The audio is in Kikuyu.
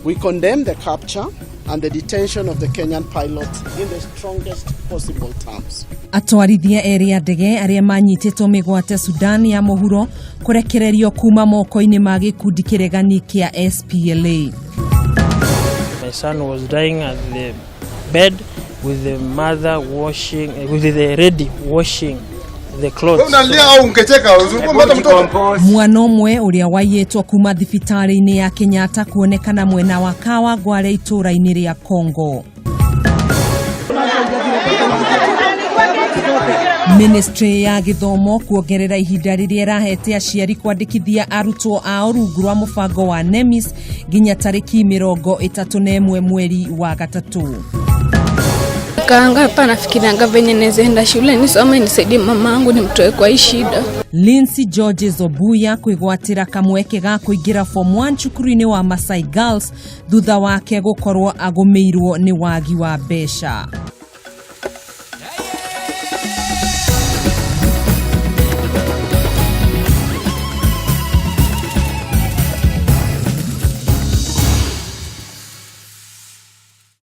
We condemn the capture and the detention of the Kenyan pilot in the strongest possible terms. Atwarithia erĩ a ndege arĩa manyitĩtwo mĩgwate Sudan ya mũhuro kũrekererio kuma moko-inĩ ma gĩkundi kĩregani kĩa SPLA. My son was dying at the bed with the mother washing, with the lady washing the clothes. Unalia au ungecheka usipompata mtoto. Mwana ũmwe ũrĩa waiyĩtwo kuma thibitarĩ-inĩ ya Kenyatta kuonekana mwena wa Kawangware itũũra-inĩ rĩa Kongo. Ministry ya gĩthomo kuongerera ihinda rĩrĩa ĩrahete aciari kwandĩkithia arutwo ao rungu rwa mũbango wa NEMIS nginya tarĩki 31 mweri wa gatatũ. Kaanga hapa nafikirianga venye naweza enda shule nisome nisaidie mamangu nimtoe kwa hii shida. Lindsay Georges Obuya kwĩgwatĩra kamweke ga kũingĩra form 1 cukuru-inĩ wa Masai Girls thutha wake gũkorwo agũmĩirwo nĩ wagi wa mbeca.